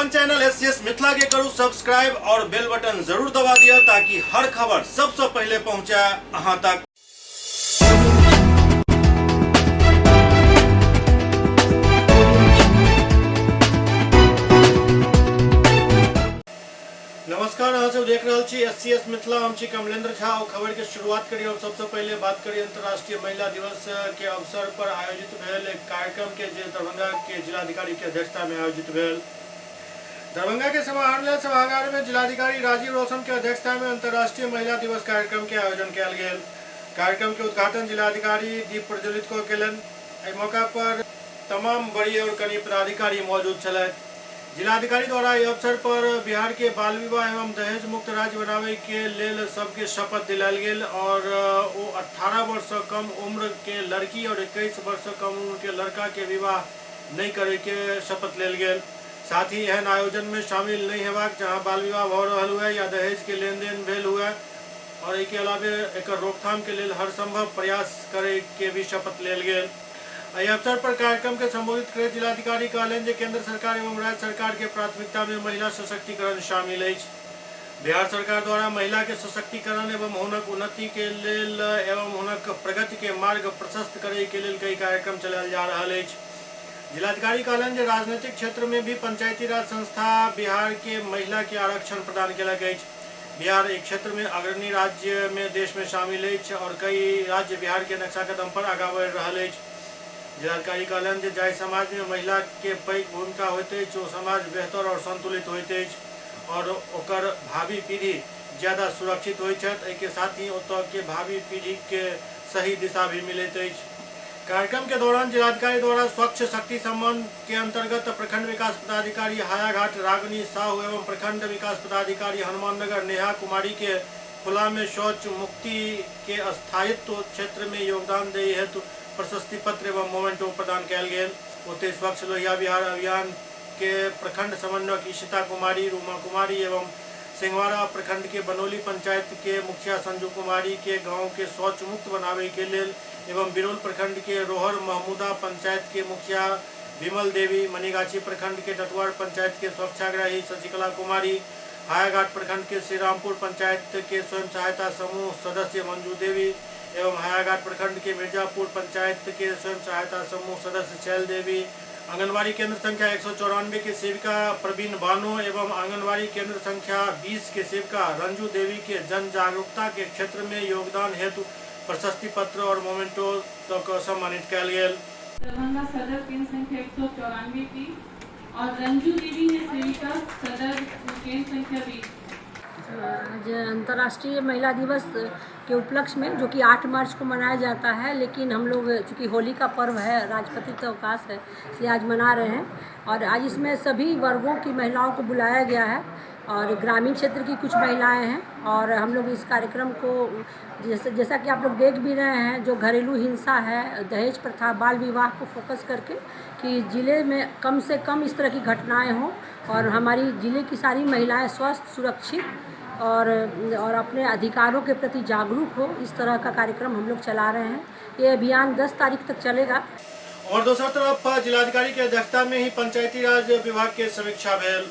अपन channel SCS Mithila के करू सब्सक्राइब और बेल बटन जरूर दबा दिया ताकि हर खबर सबसे पहले पहुंचे अहां तक। नमस्कार, अहाँ सब देख रहल छी एससीएस मिथिला। हम छी कमलेंद्र झा और खबर के शुरुआत करी और सबसे पहले बात करी अंतर्राष्ट्रीय महिला दिवस के अवसर पर आयोजित भेल एक कार्यक्रम के जे दरभंगा के जिलाधिकारी के अध्यक्षता में आयोजित भेल। दरभंगा के समाहरणालय सभागार में जिलाधिकारी राजीव रोशन के अध्यक्षता में अंतर्राष्ट्रीय महिला दिवस कार्यक्रम के आयोजन कयल गेल। कार्यक्रम के उद्घाटन जिलाधिकारी दीप प्रज्वलित कऽ केलनि। एहि मौका पर तमाम वरीय और कनी पदाधिकारी मौजूद छलथि। जिलाधिकारी द्वारा एहि अवसर पर बिहार के बाल विवाह एवं दहेज मुक्त राज्य बनावे के लेल सबके शपथ दिलायल गेल और ओ 18 वर्ष से कम उम्र के लड़की और 21 वर्ष से कम उम्र के लड़का के विवाह नहीं करे के शपथ लेल गेल। साथ ही एहन आयोजन में शामिल नहीं हेबाक जहां बाल विवाह भऽ रहल हुए या दहेज के लेन देन भेल हुए और एहि के अलावे एकर रोकथाम के लेल हर संभव प्रयास करे के भी शपथ लेल गेल। एहि अवसर पर कार्यक्रम के संबोधित करैत जिलाधिकारी कहलनि जे केंद्र सरकार एवं राज्य सरकार के प्राथमिकता में महिला सशक्तिकरण शामिल अछि। बिहार सरकार द्वारा महिला के सशक्तिकरण एवं हुनक उन्नति के लेल एवं हुनक प्रगति के मार्ग प्रशस्त करे के लेल कई कार्यक्रम चलायल जा रहल अछि। जिलाधिकारी कहलनि जे राजनीतिक क्षेत्र में भी पंचायती राज संस्था बिहार के महिला के आरक्षण प्रदान केलक अछि। बिहार एक क्षेत्र में अग्रणी राज्य में देश में शामिल अछि और कई राज्य बिहार के नक्शा कदम पर आगा बढ़ि रहल अछि। जिलाधिकारी कहलनि जे जाहि समाज में महिला के पैघ भूमिका होइत अछि ओ समाज बेहतर और संतुलित होइत अछि और ओकर भावी पीढ़ी ज्यादा सुरक्षित होइत छथि। एहि के साथ ही ओतऽ के भावी पीढ़ी के सही दिशा भी मिलैत अछि। कार्यक्रम के दौरान जिलाधिकारी द्वारा स्वच्छ शक्ति सम्मान के अंतर्गत प्रखंड विकास पदाधिकारी हायाघाट रागनी साहू एवं प्रखंड विकास पदाधिकारी हनुमाननगर नेहा कुमारी के खुला में शौच मुक्ति के स्थायित्व क्षेत्र में योगदान दे हेतु प्रशस्ति पत्र एवं मोमेंटो प्रदान कयल गेल। ओतहि स्वच्छ लोहिया विहार अभियान के प्रखंड समन्वयक ईशिता कुमारी, रूमा कुमारी एवं सिंहवाड़ा प्रखंड के बनौली पंचायत के मुखिया संजू कुमारी के गांव के शौच मुक्त बनावे के लेल एवं बिरौल प्रखंड के रोहर महमूदा पंचायत के मुखिया विमल देवी, मनीगाछी प्रखंड के टटवार पंचायत के स्वच्छाग्रही शशिकला कुमारी, हायाघाट प्रखंड के श्रीरामपुर पंचायत के स्वयं सहायता समूह सदस्य मंजू देवी एवं हायाघाट प्रखंड के मिर्जापुर पंचायत के स्वयं सहायता समूह सदस्य शैल देवी, आंगनबाड़ी केंद्र संख्या 194 के सेविका प्रवीण बानो एवं आंगनबाड़ी केंद्र संख्या 20 के सेविका रंजू देवी के जन जागरूकता के क्षेत्र में योगदान हेतु प्रशस्ति पत्र और मोमेंटो दऽ कऽ सम्मानित कयल गेल। दरभंगा सदर केंद्र संख्या 194 की और रंजू देवी है सेविका सदर केंद्र संख्या 20। आज अंतर्राष्ट्रीय महिला दिवस के उपलक्ष्य में, जो कि 8 मार्च को मनाया जाता है, लेकिन हम लोग चूँकि होली का पर्व है, राजपत्रित अवकाश है, इसलिए आज मना रहे हैं। और आज इसमें सभी वर्गों की महिलाओं को बुलाया गया है और ग्रामीण क्षेत्र की कुछ महिलाएं हैं। और हम लोग इस कार्यक्रम को जैसा कि आप लोग देख भी रहे हैं, जो घरेलू हिंसा है, दहेज प्रथा, बाल विवाह को फोकस करके कि ज़िले में कम से कम इस तरह की घटनाएं हों और हमारी ज़िले की सारी महिलाएं स्वस्थ, सुरक्षित और अपने अधिकारों के प्रति जागरूक हो, इस तरह का कार्यक्रम हम लोग चला रहे हैं। ये अभियान 10 तारीख तक चलेगा। और दोसर तरफ जिलाधिकारी के अध्यक्षता में ही पंचायती राज विभाग के समीक्षा भेल।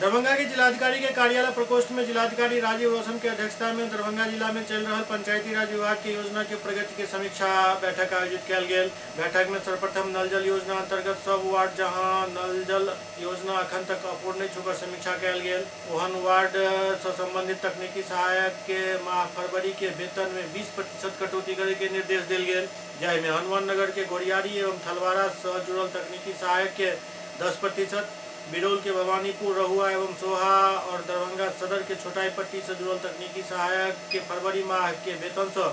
दरभंगा के जिलाधिकारी के कार्यालय प्रकोष्ठ में जिलाधिकारी राजीव रोशन के अध्यक्षता में दरभंगा जिला में चल रहा पंचायती राज विभाग के योजना के प्रगति के समीक्षा बैठक आयोजित कयल गेल। बैठक में सर्वप्रथम नल जल योजना अंतर्गत सब वार्ड जहां नल जल योजना अखन तक अपूर्ण अछि ओकर समीक्षा कयल गेल। ओहन वार्ड से संबंधित तकनीकी सहायक के माह फरवरी के वेतन में 20% कटौती करे के निर्देश देल गेल, जाहि में हनुमान नगर के गोरियारी एवं थलवाड़ा से जुड़ल तकनीकी सहायक के 10%, बिरौल के भवानीपुर, रहुआ एवं सोहा और दरभंगा सदर के छोटाई पट्टी से जुड़ल तकनीकी सहायक के फरवरी माह के वेतन से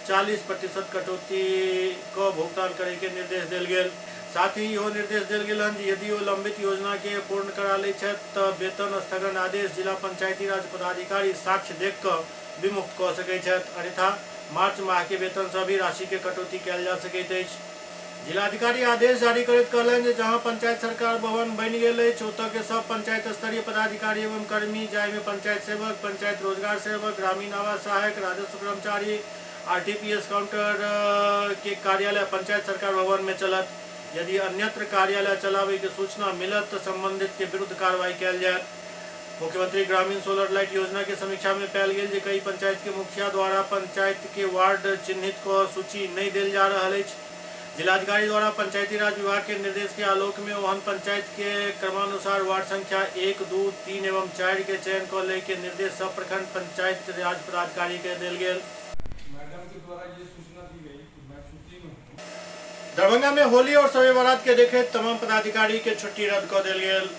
40% कटौती क भुगतान करे के निर्देश देल गेल। साथ ही इहो निर्देश देल गेल हन जे यदि ओ लंबित योजना के पूर्ण करा लै छथि त वेतन स्थगन आदेश जिला पंचायती राज पदाधिकारी साक्ष्य देख क विमुक्त क सकैत छथि, अन्यथा मार्च माह के वेतन से भी राशि के कटौती कयल जा सकैत अछि। जिलाधिकारी आदेश जारी करैत कहलनि जे जहां पंचायत सरकार भवन बनि गेल अछि ओतऽ के सब पंचायत स्तरीय पदाधिकारी एवं कर्मी, जाहि में पंचायत सेवक, पंचायत रोजगार सेवक, ग्रामीण आवास सहायक, राजस्व कर्मचारी, आरटीपीएस काउंटर के कार्यालय पंचायत सरकार भवन में चलत। यदि अन्यत्र कार्यालय चलाबै के सूचना मिलत तऽ संबंधित के विरुद्ध कार्रवाई कयल जायत। मुख्यमंत्री ग्रामीण सोलर लाइट योजना के समीक्षा में पायल गेल जे कई पंचायत के मुखिया द्वारा पंचायत के वार्ड चिन्हित क सूची नहीं देल जा रहल अछि। जिलाधिकारी द्वारा पंचायती राज विभाग के निर्देश के आलोक में ओहन पंचायत के क्रमानुसार वार्ड संख्या 1, 2, 3 एवं 4 के चयन क लय के निर्देश सब प्रखंड पंचायत राज पदाधिकारी के देल गेल। मैडम के द्वारा ये सूचना दी गई कि मैं छुट्टी में हूं। दरभंगा में होली और शबे बारात के देखैत तमाम पदाधिकारी के छुट्टी रद्द क देल गेल।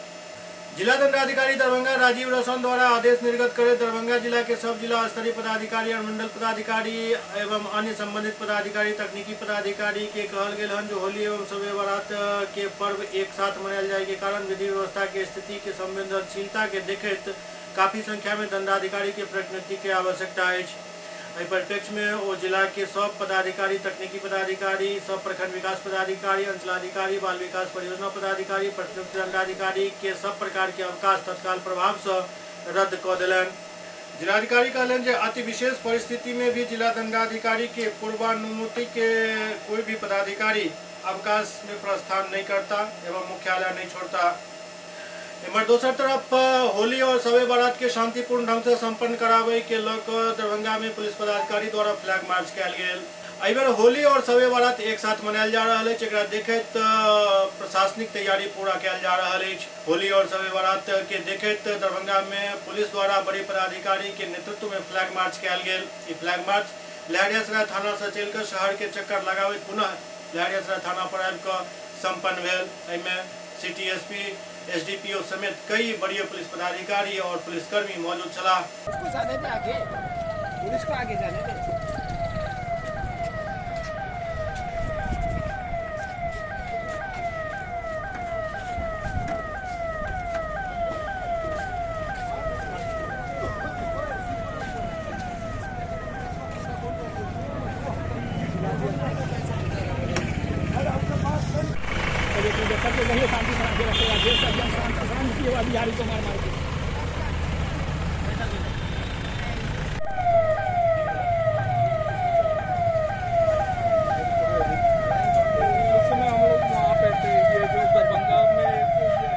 जिला दंडाधिकारी दरभंगा राजीव रोशन द्वारा आदेश निर्गत करे दरभंगा जिला के सब जिला स्तरीय पदाधिकारी और मंडल पदाधिकारी एवं अन्य संबंधित पदाधिकारी तकनीकी पदाधिकारी के कहल गेल हन जो होली एवं शबे बारात के पर्व एक साथ मनायल जाय के कारण विधि व्यवस्था के स्थिति के संवेदनशीलता के देखैत काफी संख्या में दंडाधिकारी के प्रतिनिधि के आवश्यकता अछि। एहि परिप्रेक्ष्य में ओ जिला के सब पदाधिकारी, तकनीकी पदाधिकारी, सब प्रखंड विकास पदाधिकारी, अंचलाधिकारी, बाल विकास परियोजना पदाधिकारी, प्रतिनियुक्त दंडाधिकारी के सब प्रकार के अवकाश तत्काल प्रभाव से रद्द क देलनि। जिलाधिकारी कहलनि जे अति विशेष परिस्थिति में भी जिला दंडाधिकारी के पूर्वानुमति के कोई भी पदाधिकारी अवकाश में प्रस्थान नहीं करता एवं मुख्यालय नहीं छोड़ता। एम्हर दोसर तरफ होली और शबे बारात के शांतिपूर्ण ढंग से संपन्न कराबे के लऽ कऽ दरभंगा में पुलिस पदाधिकारी द्वारा फ्लैग मार्च कयल गेल। एहि बेर होली और शबे बारात एक साथ मनायल जा रहल अछि, एकरा देखैत प्रशासनिक तैयारी पूरा कयल जा रहल अछि। होली और शबे बारात के देखैत दरभंगा में पुलिस द्वारा बड़ी पदाधिकारी के नेतृत्व में फ्लैग मार्च कयल गेल। ई फ्लैग मार्च लहरियासराय थाना से चलि कऽ शहर के चक्कर लगाबैत पुनः लहरियासराय थाना पर आबि कऽ संपन्न भेल। एहिमे सिटी एसपी, एसडीपीओ समेत कई बड़े पुलिस पदाधिकारी और पुलिसकर्मी मौजूद छलाह। उसको जाने दे आगे, पुलिस को आगे जाने दे। शांति बना के रखेगा, देश एकदम शांत शांत किए हुआ बिहारी को मार मार के। उस समय हम लोग वहाँ पे थे, ये जो दरभंगा में ये है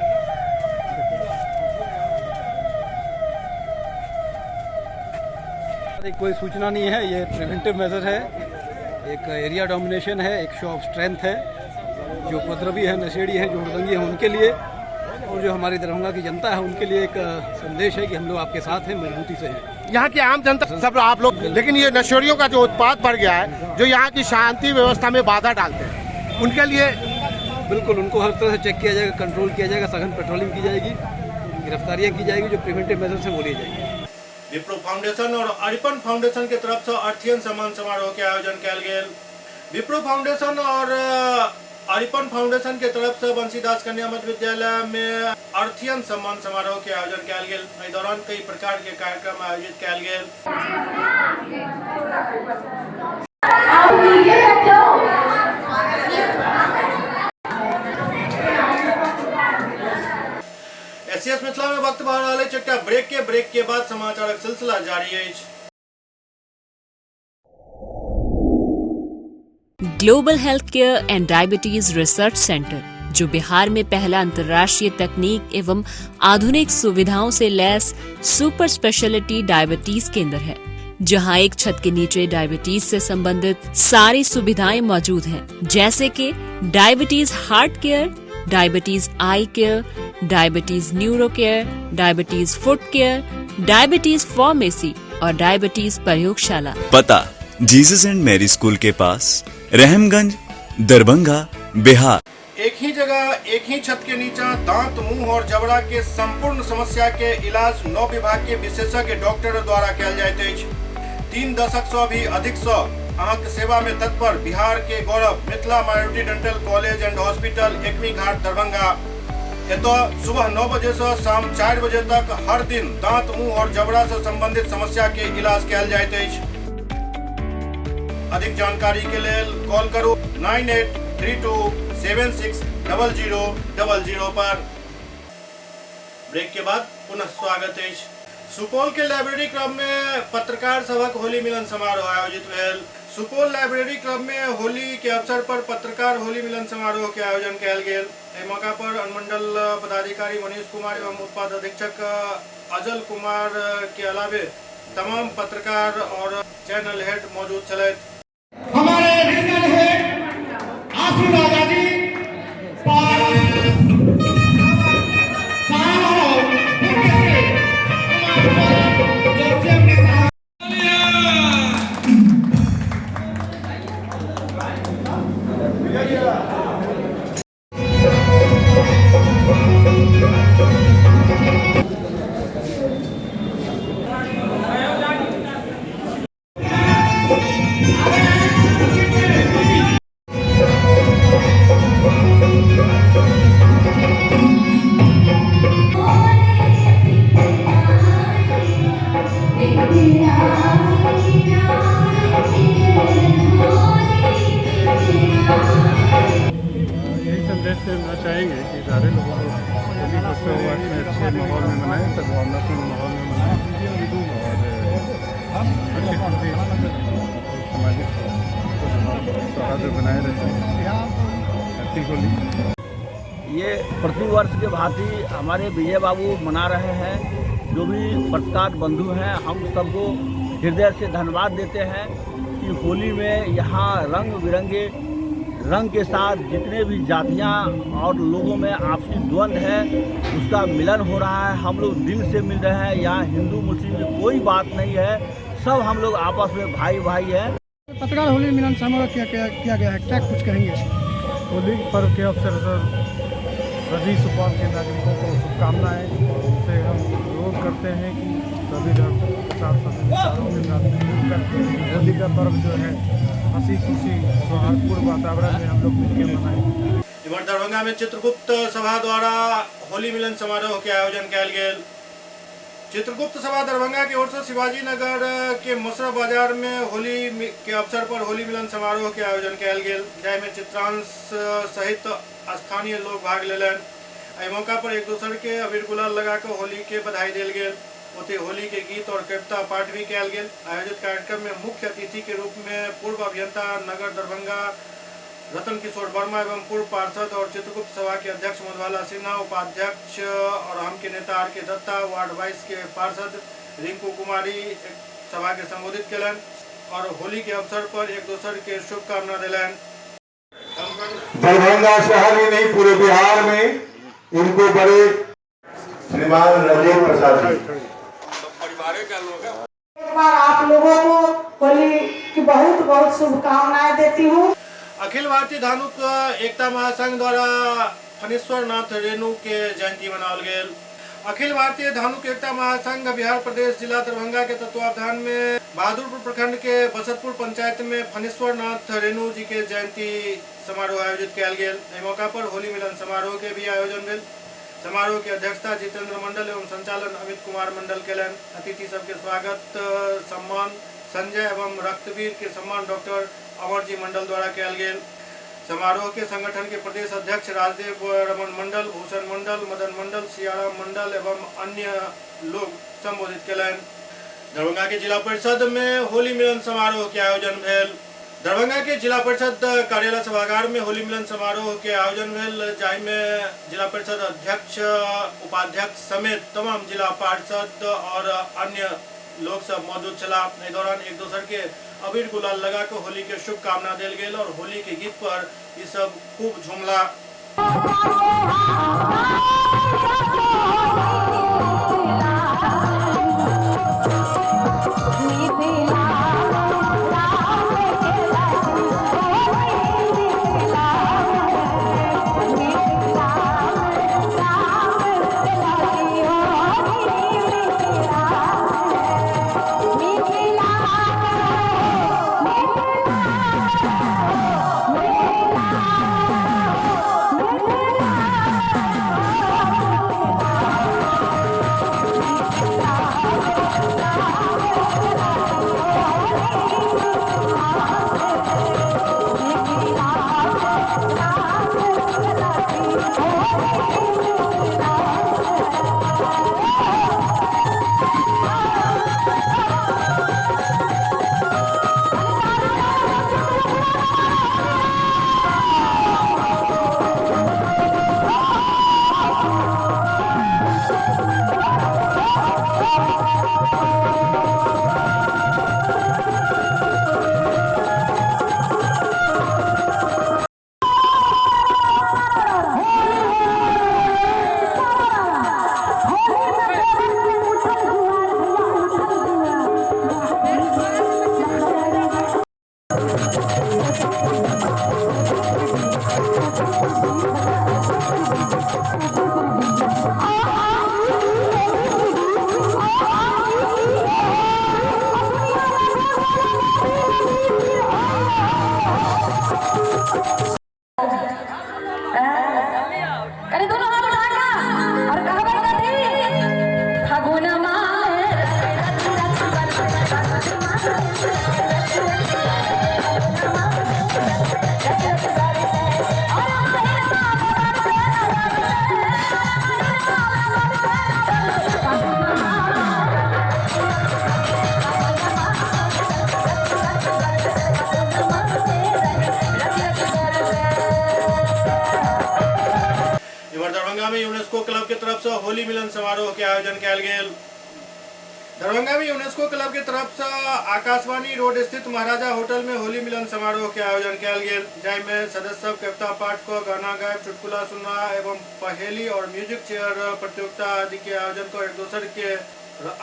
ना, कोई सूचना नहीं है। ये प्रिवेंटिव मेजर है, एक एरिया डोमिनेशन है, एक शो ऑफ स्ट्रेंथ है। जो उपद्रवी है, नशेड़ी है, जो हुड़दंगी है उनके लिए, और जो हमारी दरभंगा की जनता है उनके लिए एक संदेश है कि हम लोग आपके साथ हैं, मजबूती से हैं। यहाँ की आम जनता सब आप लोग, लेकिन ये नशेड़ियों का जो उत्पाद बढ़ गया है, जो यहाँ की शांति व्यवस्था में बाधा डालते हैं, उनके लिए बिल्कुल उनको हर तरह से चेक किया जाएगा, कंट्रोल किया जाएगा, सघन पेट्रोलिंग की जाएगी, गिरफ्तारियाँ की जाएगी, जो प्रिवेंटिव मेजर्स हैं वो लिए जाएंगे। विप्रो फाउंडेशन और अरिपन फाउंडेशन के तरफ से अर्थियन सम्मान समारोह के आयोजन कयल गेल। विप्रो फाउंडेशन और अरिपन फाउंडेशन के तरफ से बंशीदास कन्या मध्य विद्यालय में अर्थियन सम्मान समारोह के आयोजन कयल गेल। एहि दौरान कई प्रकार के कार्यक्रम आयोजित कयल गेल। एससीएस मिथिला में वक्त भऽ रहल अछि एकटा ब्रेक के बाद समाचारक सिलसिला जारी अछि। Global health care and diabetes research centre, जो बिहार में पहला अंतर्राष्ट्रीय तकनीक एवं आधुनिक सुविधाओं से लैस सुपर स्पेशलिटी डायबिटीज केंद्र है, जहां एक छत के नीचे डायबिटीज से संबंधित सारी सुविधाएं मौजूद हैं, जैसे कि diabetes heart care, diabetes eye care, diabetes neuro care, diabetes foot care, diabetes pharmacy और डायबिटीज प्रयोगशाला। पता जीसस एंड मैरी स्कूल के पास, रहमगंज, दरभंगा, बिहार। एक ही जगह एक ही छत के नीचा दांत, मुंह और जबड़ा के संपूर्ण समस्या के इलाज 9 विभाग के विशेषज्ञ डॉक्टर द्वारा कयल जाइत अछि। 3 दशक से भी अधिक से अहाँके सेवा में तत्पर बिहार के गौरव Mithila minority dental college and hospital, Ekmi Ghat, Darbhanga. एतऽ सुबह 9 बजे से शाम 4 बजे तक हर दिन दांत, मुंह और जबड़ा से संबंधित समस्या के इलाज कयल जाइत अछि। अधिक जानकारी के लेल कॉल करू 9832 760000 पर। ब्रेक के बाद पुनः स्वागत अछि। सुपौल के लाइब्रेरी क्लब में पत्रकार सभक होली मिलन समारोह आयोजित भेल। सुपौल लाइब्रेरी क्लब में होली के अवसर पर पत्रकार होली मिलन समारोह के आयोजन कयल गेल। एहि मौका पर अनुमंडल पदाधिकारी मनीष कुमार एवं उत्पाद अधीक्षक अजल कुमार के अलावे तमाम पत्रकार और चैनल हेड मौजूद छलथि। हमारे रीजनल हेड आशु राजा जी यही संदेश देना चाहेंगे कि सारे लोगों को होली उत्सव में अच्छे माहौल में मनाएं, सद्भावनापूर्ण माहौल में मनाएं और अच्छी खुशी सामाजिक सौहार्द बनाए रखें। हैप्पी होली। ये प्रतिवर्ष के भांति हमारे विजय बाबू मना रहे हैं। जो भी पत्रकार बंधु हैं, हम सबको हृदय से धन्यवाद देते हैं कि होली में यहाँ रंग बिरंगे रंग के साथ जितने भी जातियाँ और लोगों में आपसी द्वंद्व है उसका मिलन हो रहा है। हम लोग दिल से मिल रहे हैं, यहाँ हिंदू मुस्लिम की कोई बात नहीं है, सब हम लोग आपस में भाई भाई हैं। पत्रकार होली मिलन समारोह किया गया है, क्या कुछ कहेंगे? होली पर्व के अवसर पर सभी सुपौल के नागरिकों को शुभकामनाएं और उनसे हम अनुरोध करते हैं कि सभी धर्म के साथ सभी विचारों के साथ मिलकर होली का पर्व जो है हंसी खुशी सौहार्दपूर्ण वातावरण में हम लोग मिलकर मनाएं। इधर दरभंगा में चित्रगुप्त सभा द्वारा होली मिलन समारोह के आयोजन कयल गेल। चित्रगुप्त सभा दरभंगा की ओर से शिवाजी नगर के मसरफ बाजार में होली के अवसर पर होली मिलन समारोह के आयोजन कयल गेल, जाहिमे चित्रांश सहित स्थानीय लोग भाग लेलनि। एहि मौका पर एक दोसर के अबीर गुलाल लगा के होली के बधाई देल गेल। ओतहि होली के गीत और कविता पाठ भी कयल गेल। आयोजित कार्यक्रम में मुख्य अतिथि के रूप में पूर्व अभियंता नगर दरभंगा रतन किशोर वर्मा एवं पूर्व पार्षद और चित्रगुप्त सभा के अध्यक्ष मधुबाला सिन्हा, उपाध्यक्ष और हम के नेता आर के दत्ता, वार्ड 22 के पार्षद रिंकू कुमारी सभा के संबोधित कयलनि और होली के अवसर पर एक दोसर के शुभकामना दिलनि। दरभंगा शहर ही नहीं पूरे बिहार में इनको बड़े श्रीमान राजेंद्र प्रसाद जी। एक बार आप लोगों को होली की बहुत बहुत शुभकामनाएं देती हूँ। अखिल भारतीय धानुक एकता महासंघ द्वारा फणीश्वर नाथ रेणु के जयंती मनाओल गेल। अखिल भारतीय धानुक एकता महासंघ बिहार प्रदेश जिला दरभंगा के तत्वावधान में बहादुरपुर प्रखंड के बसतपुर पंचायत में फणीश्वर नाथ रेणु जी के जयंती समारोह आयोजित कयल गेल। एहि मौका पर होली मिलन समारोह के भी आयोजन भेल। समारोह के अध्यक्षता जितेंद्र मंडल एवं संचालन अमित कुमार मंडल कयलनि। अतिथि सबके स्वागत सम्मान संजय एवं रक्तवीर के सम्मान डॉक्टर अमरजी मंडल द्वारा कयल गेल। समारोह के संगठन के प्रदेश अध्यक्ष राजदेव रमन मंडल, भूषण मंडल, मदन मंडल, सियाराम मंडल एवं अन्य लोग संबोधित कयलनि। दरभंगा के जिला परिषद में होली मिलन समारोह के आयोजन भेल। दरभंगा के जिला परिषद कार्यालय सभागार में होली मिलन समारोह के आयोजन भेल, जाहिमे जिला परिषद अध्यक्ष, उपाध्यक्ष समेत तमाम जिला पार्षद और अन्य लोग सब मौजूद छलाह। एहि दौरान एक दोसर के अबीर गुलाल लगा के होली के शुभकामना देल गेल और होली के गीत पर ई सब खूब झूमला। दरभंगा में यूनेस्को क्लब के तरफ से होली मिलन समारोह के आयोजन कयल गेल। दरभंगा में यूनेस्को क्लब के तरफ से आकाशवाणी रोड स्थित महाराजा होटल में होली मिलन समारोह के आयोजन कयल गेल, जाहिमे सदस्य सब कविता पाठ क गाना गायब, चुटकुला सुनना एवं पहेली और म्यूजिक चेयर प्रतियोगिता आदि के आयोजन कर एक दोसर के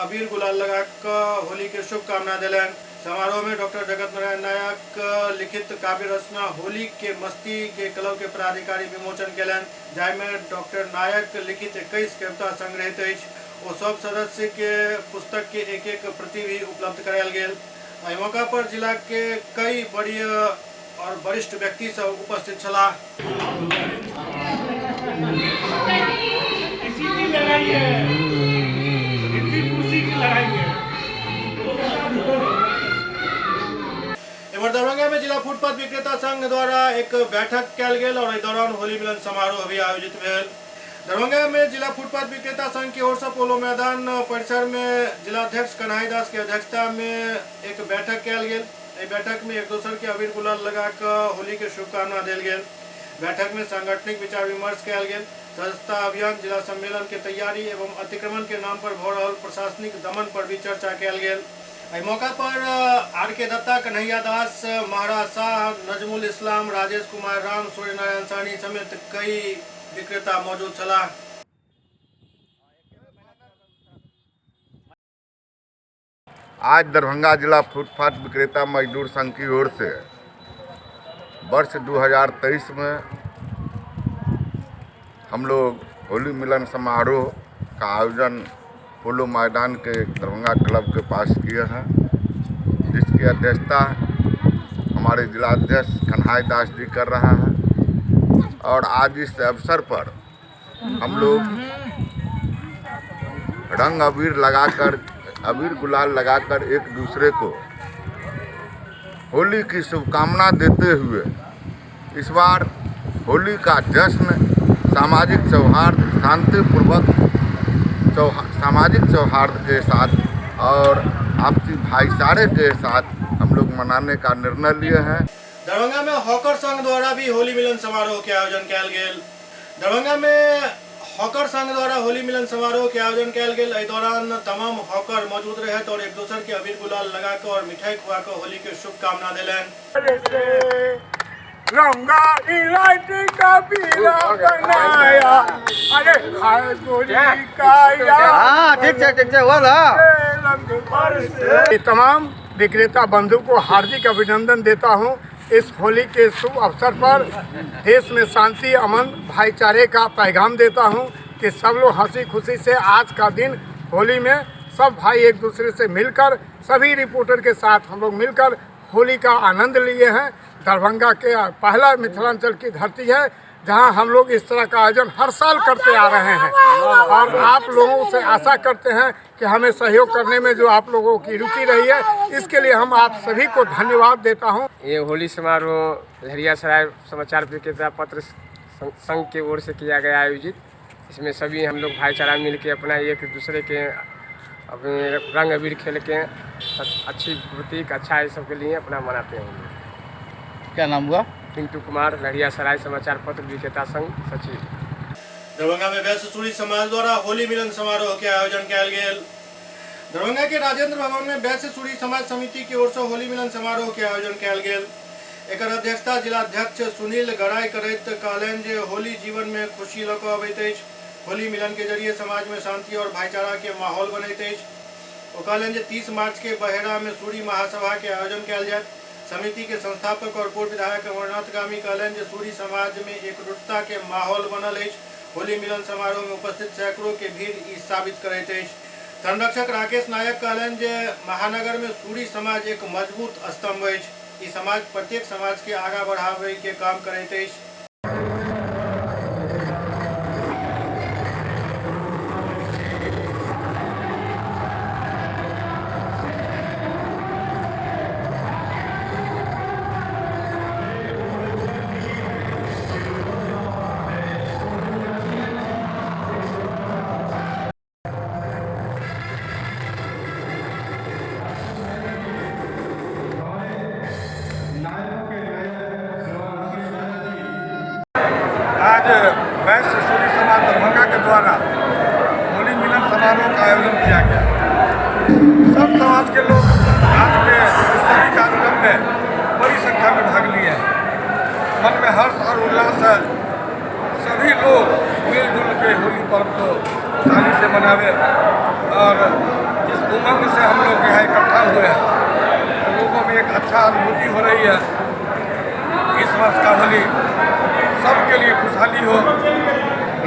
अबीर गुलाल लगा क होली के शुभकामना दिलनि। समारोह में डॉक्टर जगत नारायण नायक लिखित काव्य रचना होली के मस्ती के क्लब के पदाधिकारी विमोचन कयलनि, जाहिमे डॉक्टर नायक लिखित 21 कविता संग्रहित अछि। ओ सब सदस्य के पुस्तक के एक एक प्रति भी उपलब्ध करायल गेल। एहि मौका पर जिला के कई वरीय और वरिष्ठ व्यक्ति सब उपस्थित छलाह। इधर दरभंगा में जिला फुटपाथ विक्रेता संघ द्वारा एक बैठक कयल गेल और एहि दौरान होली मिलन समारोह भी आयोजित भेल। दरभंगा में जिला फुटपाथ विक्रेता संघ की ओर से पोलो मैदान परिसर में जिलाध्यक्ष कन्हई दास के अध्यक्षता में एक बैठक कयल गेल। एहि बैठक में एक दोसर के अबीर गुलाल लगाकर होली के शुभकामना देल गेल। बैठक में सांगठनिक विचार विमर्श कयल गेल। सदस्यता अभियान, जिला सम्मेलन के तैयारी एवं अतिक्रमण के नाम पर भऽ रहल प्रशासनिक दमन पर भी चर्चा कयल गेल। एहि मौका पर are के दत्ता, कन्हैया दास, महाराज शाह, नजमुल इस्लाम, राजेश कुमार राम, सूर्य नारायण सहनी समेत कई विक्रेता मौजूद छलाह। आज दरभंगा जिला फुटपाथ विक्रेता मजदूर संघ की ओर से वर्ष 2023 में हम लोग होली मिलन समारोह का आयोजन पोलो मैदान के दरभंगा क्लब के पास किए हैं, जिसकी अध्यक्षता हमारे जिलाध्यक्ष कन्हई दास जी कर रहा है। और आज इस अवसर पर हम लोग रंग अबीर लगाकर, अबीर गुलाल लगाकर एक दूसरे को होली की शुभकामना देते हुए इस बार होली का जश्न सामाजिक सौहार्द, शांतिपूर्वक सामाजिक सौहार्द के साथ और आपसी भाईचारे के साथ हम लोग मनाने का निर्णय लिए हैं। दरभंगा में हॉकर संघ द्वारा भी होली मिलन समारोह के आयोजन कयल गेल। दरभंगा में हॉकर संघ द्वारा होली मिलन समारोह के आयोजन कयल गेल। एहि दौरान तमाम हॉकर मौजूद रहत और एक दोसर के अबीर गुलाल लगाकर और मिठाई खुआकर होली के शुभकामना देलनि। रंगा इलायची का पीला बनाया, अरे खाए गोरी का यार। ठीक है वाला। तमाम विक्रेता बंधु को हार्दिक अभिनंदन देता हूँ। इस होली के शुभ अवसर पर देश में शांति, अमन, भाईचारे का पैगाम देता हूँ कि सब लोग हंसी खुशी से आज का दिन होली में सब भाई एक दूसरे से मिलकर, सभी रिपोर्टर के साथ हम लोग मिलकर होली का आनंद लिए हैं। दरभंगा के पहला मिथिलांचल की धरती है जहां हम लोग इस तरह का आयोजन हर साल करते आ रहे हैं और आप लोगों से आशा करते हैं कि हमें सहयोग करने में जो आप लोगों की रुचि रही है, इसके लिए हम आप सभी को धन्यवाद देता हूं। ये होली समारोह लहरियासराय समाचार विक्रेता पत्र संघ की ओर से किया गया आयोजित। इसमें सभी हम लोग भाईचारा मिल के अपना एक दूसरे के अपने रंग अबीर खेल के अच्छी प्रतीक अच्छा ये सब के लिए अपना मनाते हैं। क्या नाम हुआ? पिंटू कुमार, लहरियासराय समाचार पत्र विक्रेता संघ सचिव। दरभंगा में वैश्य सूरी समाज द्वारा होली मिलन समारोह के आयोजन कयल गेल। दरभंगा के राजेंद्र भवन में वैश्य सूरी समाज समिति की ओर से होली मिलन समारोह के आयोजन कयल गेल। एकर अध्यक्षता जिलाध्यक्ष सुनील गराय करैत कहलनि जे होली जीवन में खुशी लऽ कऽ अबैत अछि। होली मिलन के जरिए समाज में शांति और भाईचारा के माहौल बनैत अछि। ओ कहलनि जे 30 मार्च के बहेरा में सूरी महासभा के आयोजन कयल जायत। समिति के संस्थापक और पूर्व विधायक अमरनाथ गामी कहलनि जे सूरी समाज में एकजुटता के माहौल बनल अछि। होली मिलन समारोह में उपस्थित सैकड़ों के भीड़ ई साबित करैत अछि। संरक्षक राकेश नायक कहलनि जे महानगर में सूरी समाज एक मजबूत स्तंभ अछि। ई समाज प्रत्येक समाज के आगा बढ़ावे के काम करैत अछि। आज वैश्य सूरी समाज दरभंगा के द्वारा होली मिलन समारोह का आयोजन किया गया। सब समाज के लोग आज के इस सभी कार्यक्रम में बड़ी संख्या में भाग लिए हैं। मन में हर्ष और उल्लास है। सभी लोग मिलजुल के होली पर्व को खुशहाली से मनावे और जिस उमंग से हम लोग यहाँ इकट्ठा हुए हैं, लोगों में एक अच्छा अनुभूति हो रही है। इस वर्ष का होली सबके लिए खुशहाली हो।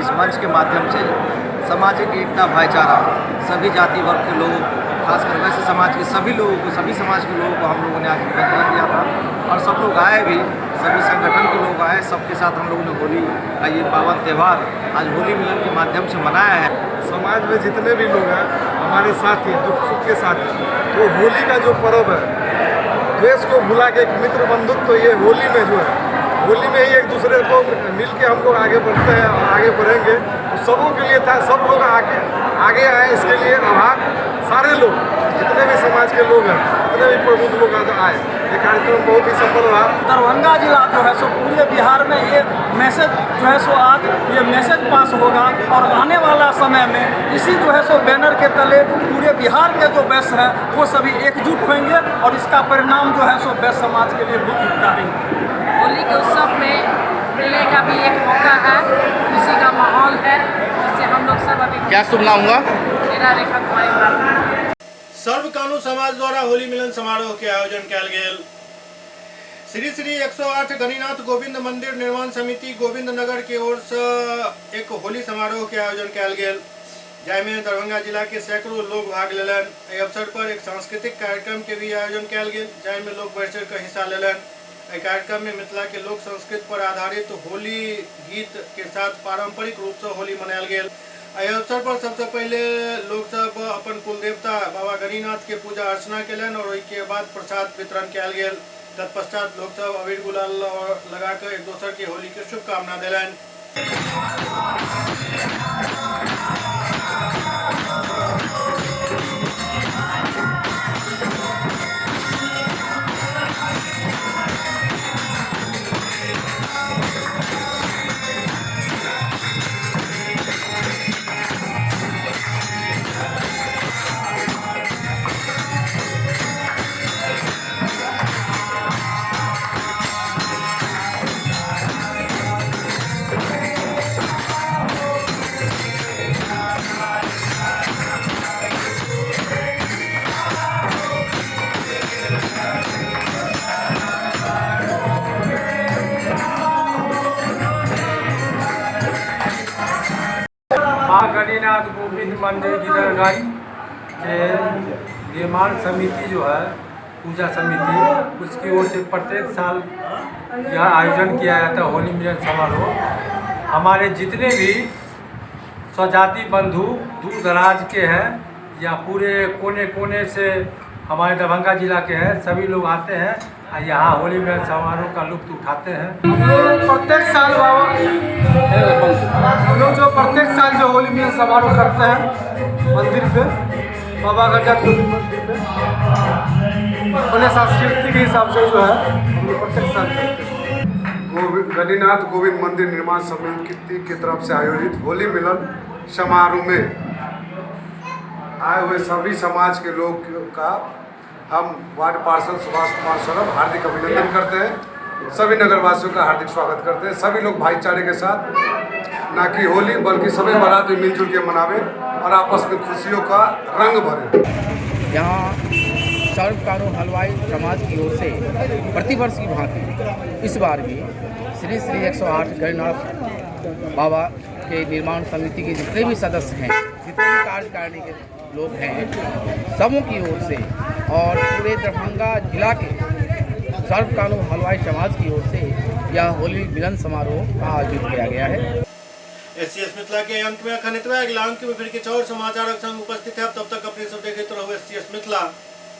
इस मंच के माध्यम से सामाजिक एकता, भाईचारा, सभी जाति वर्ग के लोगों को, खासकर वैश्य समाज के सभी लोगों को, सभी समाज के लोगों को हम लोगों ने आज निमंत्रण दिया था और सब लोग आए भी, सभी संगठन के लोग आए। सबके साथ हम लोगों ने होली का ये पावन त्यौहार आज होली मिलन के माध्यम से मनाया है। समाज में जितने भी लोग हैं हमारे साथी, दुख सुख के साथी, तो होली का जो पर्व है, द्वेष को भुला के एक मित्र बंधुत्व तो ये होली में जो है, होली में ही एक दूसरे को मिल के हम लोग आगे बढ़ते हैं और आगे बढ़ेंगे। तो सबों के लिए था, सब लोग आगे आगे आए, इसके लिए आभार। सारे लोग, जितने भी समाज के लोग हैं, जितने भी प्रबुद्ध लोग आज आए, ये कार्यक्रम बहुत ही सफल रहा। दरभंगा जिला जो है सो पूरे बिहार में ये मैसेज जो है सो आज ये मैसेज पास होगा और आने वाला समय में इसी जो है सो बैनर के तले पूरे बिहार के जो वैश्य हैं वो सभी एकजुट होंगे और इसका परिणाम जो है सो वैश्य समाज के लिए बहुत हितकारी। होली के उत्सव में मिलने का भी एक मौका है, खुशी का माहौल है, जिससे हम लोग सब अभी क्या शुभ नाम हुआ? मेरा रेखा कुमारी। सर्व कानू समाज द्वारा होली मिलन समारोह के आयोजन कयल गेल। श्री श्री 108 गणिनाथ गोविंद मंदिर निर्माण समिति गोविंद नगर के ओर से एक होली समारोह के आयोजन कयल गेल, जाहिमे दरभंगा जिला के सैकड़ों लोग भाग लेलनि। एहि अवसर पर एक सांस्कृतिक कार्यक्रम के भी आयोजन कयल गेल, जाहिमे लोग बढ़ि चढ़ि कऽ हिस्सा लेलनि। एहि कार्यक्रम में मिथिला के लोक संस्कृति पर आधारित होली गीत के साथ पारंपरिक रूप से होली मनायल गेल। एहि अवसर पर सबसे पहले लोग सब अपन कुलदेवता बाबा गणिनाथ के पूजा अर्चना केलनि और ओहिके बाद प्रसाद वितरण कयल गेल। तत्पश्चात लोग सब अबीर गुलाल लगा कर एक दोसर के होली के शुभकामना देलनि। गणिनाथ गोविंद मंदिर गिदरगंज के निर्माण समिति जो है, पूजा समिति, उसकी ओर से प्रत्येक साल यह आयोजन किया जाता है होली मिलन समारोह। हमारे जितने भी स्वजाति बंधु दूर दराज के हैं या पूरे कोने कोने से हमारे दरभंगा जिला के हैं, सभी लोग आते हैं और यहाँ होली मिलन समारोह का लुत्फ उठाते हैं। प्रत्येक साल बाबा हम लोग जो प्रत्येक साल जो होली मिलन समारोह करते हैं मंदिर पे, बाबा गणनाथ गोविंद मंदिर पे, अपने संस्कृति के हिसाब से जो है हम लोग प्रत्येक साल करते हैं। गणिनाथ गोविंद मंदिर निर्माण समिति की तरफ से आयोजित होली मिलन समारोह में आए हुए सभी समाज के लोग का हम वार्ड पार्षद सुभाष कुमार सौरभ हार्दिक अभिनंदन करते हैं। सभी नगरवासियों का हार्दिक स्वागत करते हैं। सभी लोग भाईचारे के साथ ना कि होली बल्कि सभी बारात में मिलजुल के मनावे और आपस में खुशियों का रंग भरे। यहाँ सर्व कानू हलवाई समाज की ओर से प्रतिवर्ष की भांति इस बार भी श्री श्री 108 गणिनाथ बाबा के निर्माण समिति के जितने भी सदस्य हैं, जितने भी कार्यकारिणी के लोग हैं, सबों की ओर से और पूरे दरभंगा जिला के सर्व कानू हलवाई समाज की ओर से यह होली मिलन समारोह का आयोजित किया गया है। एससीएस मिथिला के अंक में अखन एतबे। अगिला अंक में फिर किछु और समाचारक संग उपस्थित है। तब तक अपने सब देखैत रहू एससीएस मिथिला।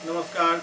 नमस्कार।